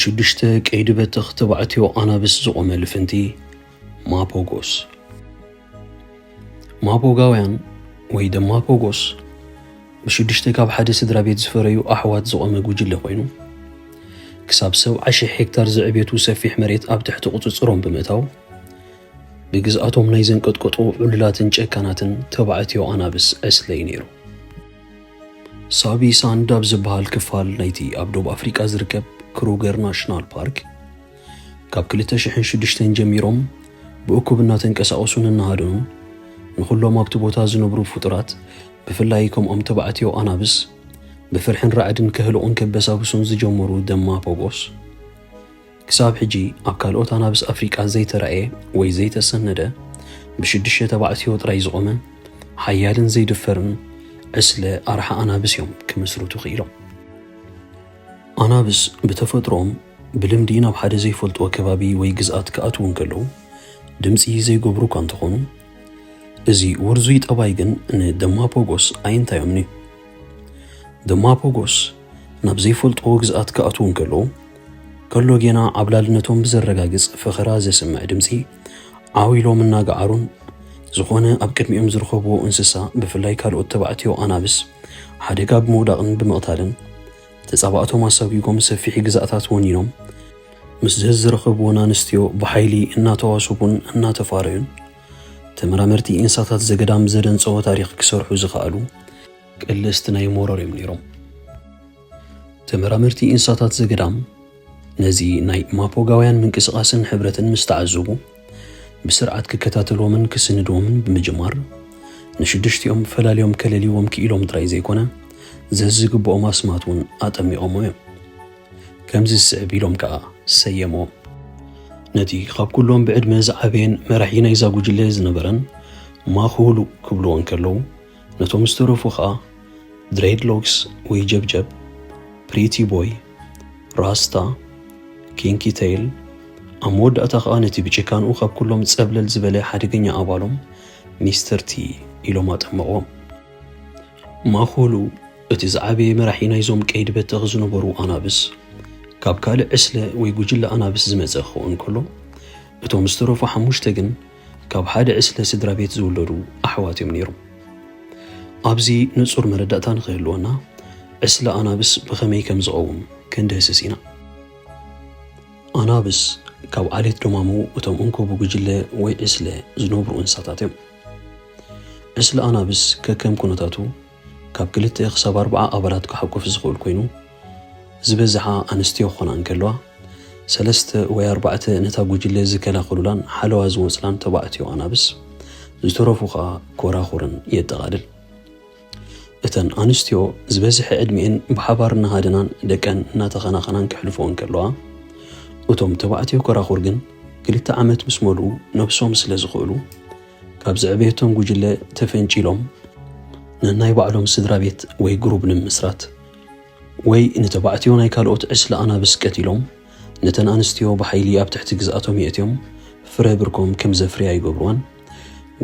ሽዱሽተ ቀይዲ በተኽ ተባዕትዮ ኣናብስ ዝቖመ ልፍንቲ ማፖጎስ። ማፖጋውያን ወይ ደማፖጎስ ብሽዱሽተ ካብ ሓደ ስድራ ቤት ዝፈረዩ ኣሕዋት ዝቖመ ጉጅለ ኮይኑ፣ ክሳብ ሰብዓ ሺሕ ሄክታር ዝዕቤቱ ሰፊሕ መሬት ኣብ ትሕቲ ቁጽጽሮም ብምእታው፣ ብግዝኣቶም ናይ ዘንቀጥቀጡ ዕሉላትን ጨካናትን ተባዕትዮ ኣናብስ ዕስለ እዩ ነይሩ። ሳቢ ሳንድ ኣብ ዝበሃል ክፋል ናይቲ ኣብ ደቡብ ኣፍሪቃ ዝርከብ ክሩገር ናሽናል ፓርክ፣ ካብ ክልተ ሽሕን ሽዱሽተን ጀሚሮም ብእኩብ እናተንቀሳቐሱን እናሃደኑን፣ ንኹሎም ኣብቲ ቦታ ዝነብሩ ፍጡራት፣ ብፍላይ ከምኦም ተባዕትዮ ኣናብስ፣ ብፍርሕን ራዕድን ከህልቑን ከበሳብሱን ዝጀመሩ ደማፖጎስ፣ ክሳብ ሕጂ ኣብ ካልኦት ኣናብስ ኣፍሪቃ ዘይተራእየ ወይ ዘይተሰነደ፣ ብሽዱሽተ ተባዕትዮ ጥራይ ዝቖመ ሓያልን ዘይድፈርን ዕስለ ኣርሓ ኣናብስ እዮም ክምስርቱ ክኢሎም። ኣናብስ ብተፈጥሮኦም ብልምዲ ናብ ሓደ ዘይፈልጥዎ ከባቢ ወይ ግዝኣት ክኣትዉ እንከለዉ ድምጺ ዘይገብሩ እኳ እንተኾኑ፣ እዚ ውርዙይ ጠባይ ግን ንደማፖጎስ ኣየንታዮምን እዩ። ደማፖጎስ ናብ ዘይፈልጥዎ ግዝኣት ክኣትዉ እንከለዉ፣ ከሎ ጌና ዓብላልነቶም ብዘረጋግጽ ፈኸራ ዘስምዕ ድምጺ ዓው ኢሎም እናገዓሩን፣ ዝኾነ ኣብ ቅድሚኦም ዝረኸብዎ እንስሳ፣ ብፍላይ ካልኦት ተባዕትዮ ኣናብስ፣ ሓደጋ ብምውዳቕን ብምቕታልን፣ ተጻባእቶም ኣሳጒጎም ሰፊሕ ግዝኣታት ወኒኖም፣ ምስ ዝረኸብዎን ኣንስትዮ ብሓይሊ እናተዋስቡን እናተፋረዩን፣ ተመራመርቲ እንስሳታት ዘገዳም ዘደንጸዎ ታሪኽ ክሰርሑ ዝኸኣሉ ቀለስቲ ናይ ሞሮር እዮም ነይሮም። ተመራመርቲ እንስሳታት ዘገዳም ነዚ ናይ ማፖጋውያን ምንቅስቓስን ሕብረትን ምስ ተዓዘቡ፣ ብስርዓት ክከታተልዎምን ክስንድዎምን ብምጅማር፣ ንሽዱሽቲኦም ፈላልዮም ከለልይዎም ክኢሎም ጥራይ ዘይኮነ፣ ዘዝግብኦም ኣስማት እውን ኣጠሚቖሞ እዮም። ከምዚ ዝስዕብ ኢሎም ከኣ ሰየምዎም። ነቲ ካብ ኩሎም ብዕድመ ዝዓበየን መራሒ ናይዛ ጉጅለ ዝነበረን ማኹሉ ክብልዎ እንከለዉ፣ ነቶም ዝተረፉ ኸኣ ድሬድሎክስ ወይ ጀብጀብ፣ ፕሪቲ ቦይ፣ ራስታ፣ ኪንኪ ቴይል፣ ኣብ መወዳእታ ኸኣ ነቲ ብጭካንኡ ካብ ኩሎም ጸብለል ዝበለ ሓደገኛ ኣባሎም ሚስተር ቲ ኢሎም ኣጠመቕዎም። ማኹሉ እቲ ዝዓበየ መራሒ ናይዞም ቀይዲ በተኽ ዝነበሩ ኣናብስ፣ ካብ ካልእ ዕስለ ወይ ጉጅለ ኣናብስ ዝመጸ ክኸውን ከሎ፣ እቶም ዝተረፉ ሓሙሽተ ግን ካብ ሓደ ዕስለ ስድራ ቤት ዝውለዱ ኣሕዋት እዮም ነይሮም። ኣብዚ ንጹር መረዳእታ ንኽህልወና፣ ዕስለ ኣናብስ ብኸመይ ከም ዝቐውም ክንድህስስ ኢና። ኣናብስ ካብ ዓሌት ደማሙ እቶም እንኮቡ ጉጅለ ወይ ዕስለ ዝነብሩ እንስሳታት እዮም። ዕስለ ኣናብስ ከከም ኩነታቱ ካብ ክልተ ክሳብ ኣርባዓ ኣባላት ክሓቁፍ ዝኽእል ኮይኑ፣ ዝበዝሓ ኣንስትዮ ክኾና እንከለዋ፣ ሰለስተ ወይ ኣርባዕተ ነታ ጉጅለ ዝከላኸሉላን ሓለዋ ዝወጽላን ተባዕትዮ ኣናብስ፣ ዝተረፉ ኸኣ ኮራኹርን የጠቓልል። እተን ኣንስትዮ ዝበዝሐ ዕድሚኤን ብሓባር እናሃደናን ደቀን እናተኸናኸናን ከሕልፍኦ እንከለዋ፣ እቶም ተባዕትዮ ኮራኹር ግን ክልተ ዓመት ምስ መልኡ ነብሶም ስለ ዝኽእሉ፣ ካብ ዘዕበየቶም ጉጅለ ተፈንጪሎም ነናይ ባዕሎም ስድራ ቤት ወይ ግሩብ ንምምስራት፣ ወይ ንተባዕትዮ ናይ ካልኦት ዕስለ ኣናብስ ቀቲሎም፣ ነተን ኣንስትዮ ብሓይሊ ኣብ ትሕቲ ግዝኣቶም የእትዮም ፍረ ብርኮም ከም ዘፍርያ ይገብርወን፣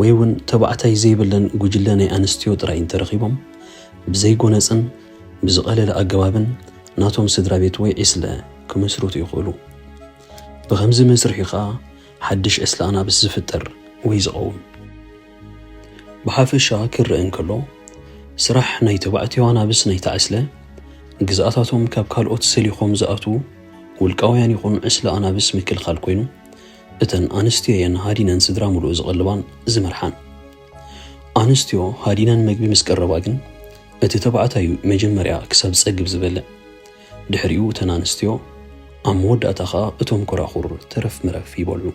ወይ እውን ተባዕታይ ዘይብለን ጉጅለ ናይ ኣንስትዮ ጥራይ እንተረኺቦም፣ ብዘይጎነጽን ብዝቐለለ ኣገባብን ናቶም ስድራ ቤት ወይ ዕስለ ክምስርቱ ይኽእሉ። ብኸምዚ መስርሕ እዩ ኸኣ ሓድሽ ዕስለ ኣናብስ ዝፍጠር ወይ ዝቐውም። ብሓፈሻ ክረአ እንከሎ፣ ስራሕ ናይ ተባዕትዮ ኣናብስ ናይታ ዕስለ፣ ግዝኣታቶም ካብ ካልኦት ሰሊኾም ዝኣትዉ ውልቃውያን ይኹን ዕስለ ኣናብስ ምክልኻል ኮይኑ፣ እተን ኣንስትዮ እየን ሃዲነን ስድራ ምሉእ ዝቐልባን ዝመርሓን። ኣንስትዮ ሃዲነን መግቢ ምስ ቀረባ ግን፣ እቲ ተባዕታይ እዩ መጀመርያ ክሳብ ዝጸግብ ዝበልዕ። ድሕሪኡ እተን ኣንስትዮ፣ ኣብ መወዳእታ ኸኣ እቶም ኮራኹር ተረፍ መረፍ ይበልዑ።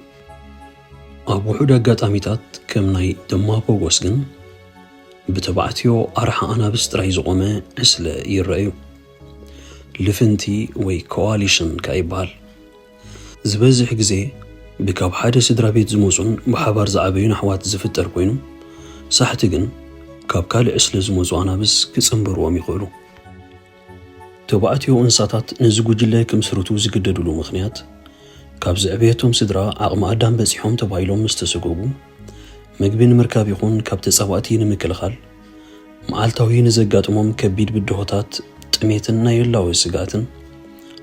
ኣብ ውሑድ ኣጋጣሚታት፣ ከም ናይ ደማፖጎስ ግን፣ ብተባዕትዮ ኣርሓ ኣናብስ ጥራይ ዝቖመ ዕስለ ይረኣዩ። ልፍንቲ ወይ ኮዋሊሽን ከኣ ይበሃል። ዝበዝሕ ግዜ ብካብ ሓደ ስድራ ቤት ዝመጹን ብሓባር ዝዓበዩን ኣሕዋት ዝፍጠር ኮይኑ፣ ሳሕቲ ግን ካብ ካልእ ዕስለ ዝመጹ ኣናብስ ክጽንበርዎም ይኽእሉ። ተባዕትዮ እንስሳታት ነዚ ጉጅለ ክምስርቱ ዝግደድሉ ምኽንያት፣ ካብ ዘዕበየቶም ስድራ ዓቕሚ ኣዳም በጺሖም ተባሂሎም ምስ ተሰጎጉ፣ መግቢ ንምርካብ ይኹን ካብ ተጻባእቲ ንምክልኻል፣ መዓልታዊ ንዘጋጥሞም ከቢድ ብድሆታት፣ ጥሜትን ናይ ህላወ ስግኣትን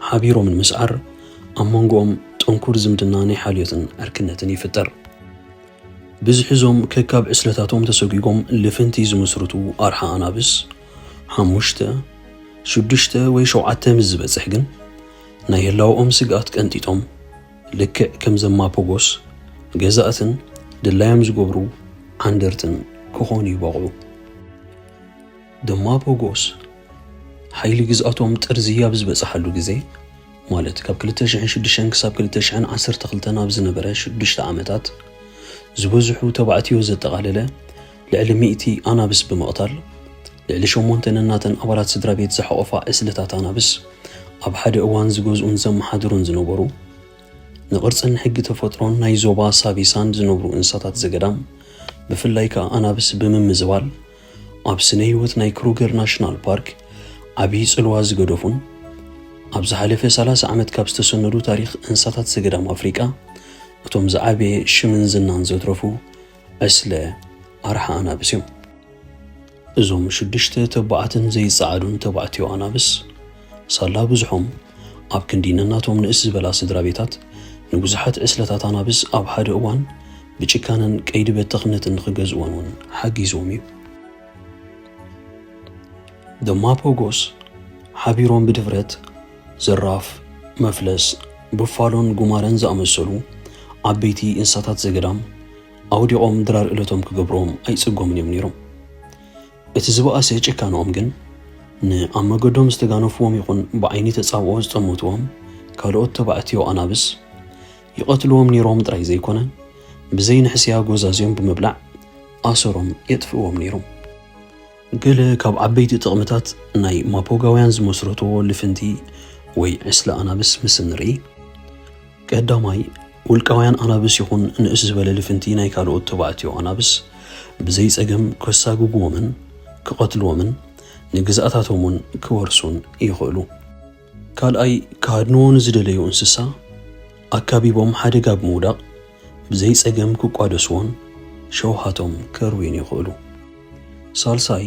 ሓቢሮም ንምስዓር፣ ኣብ መንጎኦም ጥንኩር ዝምድና ናይ ሓልዮትን ዕርክነትን ይፍጠር። ብዝሒ እዞም ከካብ ዕስለታቶም ተሰጒጎም ልፍንቲ ዝምስርቱ ኣርሓ ኣናብስ፣ ሓሙሽተ፣ ሽዱሽተ ወይ ሸውዓተ ምስ ዝበጽሕ ግን፣ ናይ ህላወኦም ስግኣት ቀንጢጦም፣ ልክዕ ከም ዘማፖጎስ፣ ገዛእትን ድላዮም ዝገብሩ ዓንደርትን ክኾኑ ይበቕዑ። ደማፖጎስ፣ ሓይሊ ግዝኣቶም ጥርዚ ኣብ ዝበጽሓሉ ግዜ፣ ማለት ካብ ክልተ ሽሕን ሽዱሽተን ክሳብ ክልተ ሽሕን ዓሰርተ ክልተን ኣብ ዝነበረ ሽዱሽተ ዓመታት፣ ዝበዝሑ ተባዕትዮ ዘጠቓለለ፣ ልዕሊ ሚእቲ ኣናብስ ብምቕታል፣ ልዕሊ ሸሞንተ ነናተን ኣባላት ስድራ ቤት ዝሓቖፋ ዕስለታት ኣናብስ፣ ኣብ ሓደ እዋን ዝገዝኡን ዘመሓድሩን ዝነበሩ፣ ንቕርጽን ሕጊ ተፈጥሮን ናይ ዞባ ሳቪሳን ዝነብሩ እንስሳታት ዘገዳም፣ ብፍላይ ከኣ ኣናብስ ብምምዝባል፣ ኣብ ስነ ህይወት ናይ ክሩገር ናሽናል ፓርክ ዓብዪ ጽልዋ ዝገደፉን፣ ኣብ ዝሓለፈ ሰላሳ ዓመት ካብ ዝተሰነዱ ታሪኽ እንስሳታት ዘገዳም ኣፍሪቃ፣ እቶም ዝዓበየ ሽምን ዝናን ዘትረፉ ዕስለ ኣርሓ ኣናብስ እዮም። እዞም ሽዱሽተ ተባዓትን ዘይጸዓዱን ተባዕትዮ ኣናብስ፣ ሳላ ብዙሖም ኣብ ክንዲ ነናቶም ንእስ ዝበላ ስድራ ቤታት፣ ንብዙሓት ዕስለታት ኣናብስ ኣብ ሓደ እዋን ብጭካነን ቀይዲ በተኽነትን ንኽገዝእወን እውን ሓጊዝዎም እዩ። ደማፖጎስ ሓቢሮም ብድፍረት ዘራፍ፣ መፍለስ፣ ቡፋሎን ጉማረን ዝኣመሰሉ ዓበይቲ እንስሳታት ዘገዳም ኣውዲቖም ድራር እለቶም ክገብርዎም ኣይጽገሙን እዮም ነይሮም። እቲ ዝበኣሰ ጭካንኦም ግን፣ ንኣብ መገዶም ዝተጋነፍዎም ይኹን ብዓይኒ ተጻብኦ ዝጠመትዎም ካልኦት ተባዕትዮ ኣናብስ ይቐትልዎም ነይሮም ጥራይ ዘይኮነ፣ ብዘይ ንሕስያ ጎዛዝዮም ብምብላዕ ኣሰሮም የጥፍእዎም ነይሮም። ገለ ካብ ዓበይቲ ጥቕምታት ናይ ማፖጋውያን ዝመስረትዎ ልፍንቲ ወይ ዕስለ ኣናብስ ምስ እንርኢ፣ ቀዳማይ፣ ውልቃውያን ኣናብስ ይኹን ንእስ ዝበለ ልፍንቲ ናይ ካልኦት ተባዕትዮ ኣናብስ ብዘይ ጸገም ከሳጉግዎምን ክቐትልዎምን ንግዝኣታቶም እውን ክወርሱን ይኽእሉ። ካልኣይ፣ ክሃድንዎ ንዝደለዩ እንስሳ ኣካቢቦም ሓደጋ ብምውዳቕ ብዘይ ጸገም ክቋደስዎን ሸውሃቶም ከርውዩን ይኽእሉ። ሳልሳይ፣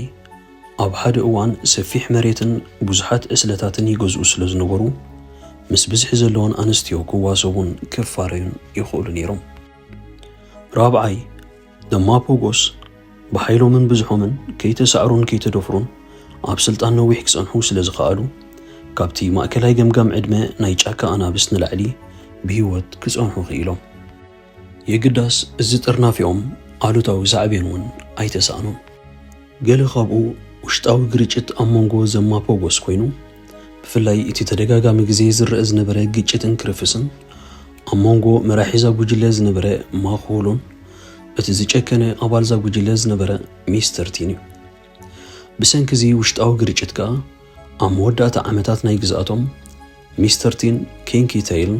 ኣብ ሓደ እዋን ሰፊሕ መሬትን ብዙሓት ዕስለታትን ይገዝኡ ስለ ዝነበሩ፣ ምስ ብዝሒ ዘለወን ኣንስትዮ ክዋሰቡን ክፋረዩን ይኽእሉ ነይሮም። ራብዓይ፣ ደማፖጎስ ብሓይሎምን ብዝሖምን ከይተሳዕሩን ከይተደፍሩን ኣብ ስልጣን ነዊሕ ክጸንሑ ስለ ዝኸኣሉ፣ ካብቲ ማእከላይ ገምጋም ዕድመ ናይ ጫካ ኣናብስ ንላዕሊ ብህይወት ክጸንሑ ክኢሎም። የግዳስ፣ እዚ ጥርናፊኦም ኣሉታዊ ሳዕቤን እውን ኣይተሳእኖን። ገለ ካብኡ ውሽጣዊ ግርጭት ኣብ መንጎ ዘማፖጎስ ኮይኑ፣ ብፍላይ እቲ ተደጋጋሚ ግዜ ዝረአ ዝነበረ ግጭትን ክርፍስን ኣብ መንጎ መራሒ እዛ ጉጅለ ዝነበረ ማኾሎን እቲ ዝጨከነ ኣባል እዛ ጉጅለ ዝነበረ ሚስተር ቲን እዩ። ብሰንኪ እዚ ውሽጣዊ ግርጭት ከኣ፣ ኣብ መወዳእታ ዓመታት ናይ ግዝኣቶም፣ ሚስተር ቲን ኪንኪ ተይልን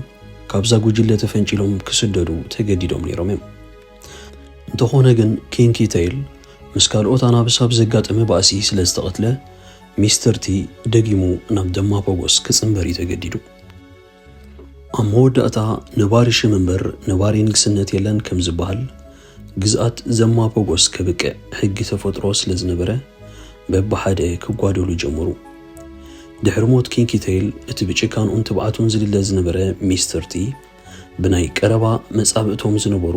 ካብዛ ጉጅለ ተፈንጪሎም ክስደዱ ተገዲዶም ነይሮም እዮም። እንተኾነ ግን፣ ኪንኪ ተይል ምስ ካልኦት ኣናብስ ኣብ ዘጋጠመ ባእሲ ስለ ዝተቐትለ፣ ሚስተር ቲ ደጊሙ ናብ ደማፖጎስ ክጽንበር እዩ ተገዲዱ። ኣብ መወዳእታ፣ ነባሪ ሽም እምበር ነባሪ ንግስነት የለን ከም ዝበሃል፣ ግዝኣት ዘማፖጎስ ከብቅዕ ሕጊ ተፈጥሮ ስለ ዝነበረ፣ በብሓደ ክጓደሉ ጀመሩ። ድሕሪ ሞት ኪንኪ ተይል፣ እቲ ብጭካንኡን ትብዓቱን ዝልለ ዝነበረ ሚስተር ቲ፣ ብናይ ቀረባ መጻብእቶም ዝነበሩ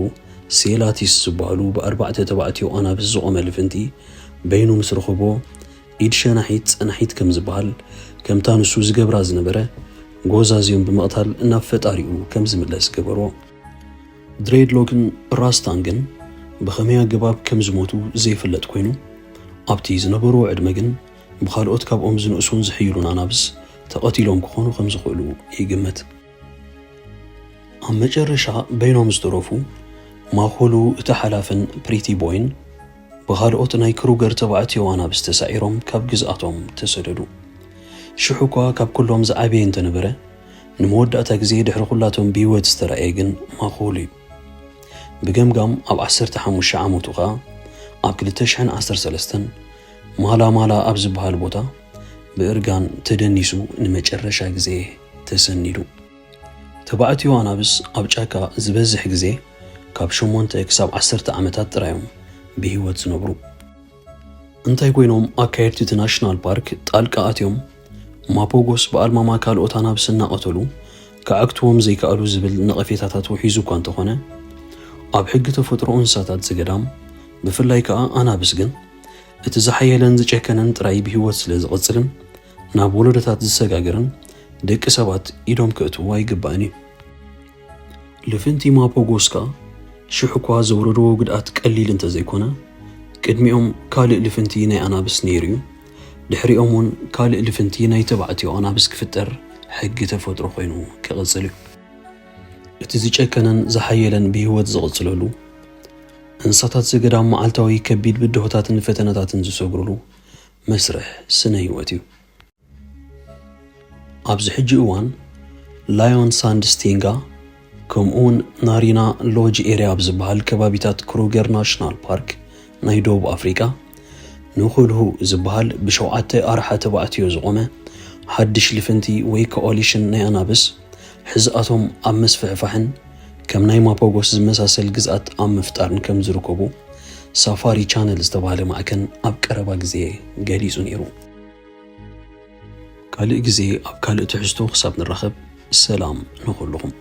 ሴላቲስ ዝበሃሉ ብኣርባዕተ ተባዕትዮ ኣናብስ ዝቖመ ልፍንቲ በይኑ ምስ ረኸቦ፣ ኢድ ሸናሒት ጸናሒት ከም ዝበሃል፣ ከምታ ንሱ ዝገብራ ዝነበረ፣ ጎዛዝዮም ብምቕታል ናብ ፈጣሪኡ ከም ዝምለስ ገበርዎ። ድሬድሎክን ራስታን ግን ብኸመይ ኣገባብ ከም ዝሞቱ ዘይፍለጥ ኮይኑ፣ ኣብቲ ዝነበርዎ ዕድመ ግን ብኻልኦት ካብኦም ዝንእሱን ዝሕይሉን ኣናብስ ተቐቲሎም ክኾኑ ከም ዝኽእሉ ይግመት። ኣብ መጨረሻ በይኖም ዝተረፉ ማኾሉ እቲ ሓላፍን ፕሪቲ ቦይን ብኻልኦት ናይ ክሩገር ተባዕትዮ ኣናብስ ተሳዒሮም ካብ ግዝኣቶም ተሰደዱ። ሽሕ እኳ ካብ ኩሎም ዝዓበየ እንተነበረ፣ ንመወዳእታ ግዜ ድሕሪ ኩላቶም ብህይወት ዝተራእየ ግን ማኾሉ እዩ። ብገምጋም ኣብ ዓሰርተ ሓሙሽተ ዓመቱ ኸኣ ኣብ ክልተ ሽሕን ዓሰርተ ሰለስተን ማላ ማላ ኣብ ዝበሃል ቦታ ብእርጋን ተደኒሱ ንመጨረሻ ግዜ ተሰኒዱ። ተባዕትዮ ኣናብስ ኣብ ጫካ ዝበዝሕ ግዜ ካብ ሸሞንተ ክሳብ ዓሰርተ ዓመታት ጥራይ እዮም ብህይወት ዝነብሩ። እንታይ ኮይኖም ኣካየድቲ እቲ ናሽናል ፓርክ ጣልቃ ኣትዮም ማፖጎስ ብኣልማማ ካልኦት ኣናብስ እናቐተሉ ክዓግትዎም ዘይከኣሉ ዝብል ነቐፌታታት ውሒዙ እኳ እንተኾነ፣ ኣብ ሕጊ ተፈጥሮ እንስሳታት ዘገዳም፣ ብፍላይ ከኣ ኣናብስ ግን፣ እቲ ዝሓየለን ዝጨከነን ጥራይ ብህይወት ስለ ዝቕጽልን ናብ ወለዶታት ዝሰጋገርን፣ ደቂ ሰባት ኢዶም ከእትዎ ኣይግባእን እዩ። ልፍንቲ ማፖጎስ ከኣ ሽሕ እኳ ዘውረድዎ ጉድኣት ቀሊል እንተዘይኮነ፣ ቅድሚኦም ካልእ ልፍንቲ ናይ ኣናብስ ነይሩ እዩ። ድሕሪኦም እውን ካልእ ልፍንቲ ናይ ተባዕትዮ ኣናብስ ክፍጠር ሕጊ ተፈጥሮ ኮይኑ ክቕጽል እዩ። እቲ ዝጨከነን ዝሓየለን ብህይወት ዝቕጽለሉ፣ እንስሳታት ዘገዳም መዓልታዊ ከቢድ ብድሆታትን ፈተነታትን ዝሰግሩሉ መስርሕ ስነ ህይወት እዩ። ኣብዚ ሕጂ እዋን ላዮን ሳንድ ስቲንጋ ከምኡውን ናሪና ሎጅ ኤርያ ኣብ ዝበሃል ከባቢታት ክሩገር ናሽናል ፓርክ ናይ ደቡብ ኣፍሪቃ ንኹልሁ ዝበሃል ብሸውዓተ ኣርሓ ተባዕትዮ ዝቖመ ሓድሽ ልፍንቲ ወይ ኮኦሊሽን ናይ ኣናብስ ሕዝኣቶም ኣብ ምስፍሕፋሕን ከም ናይ ማፖጎስ ዝመሳሰል ግዝኣት ኣብ ምፍጣርን ከም ዝርከቡ ሳፋሪ ቻነል ዝተባህለ ማዕከን ኣብ ቀረባ ግዜ ገሊጹ ነይሩ። ካልእ ግዜ ኣብ ካልእ ትሕዝቶ ክሳብ ንራኸብ ሰላም ንኹልኹም።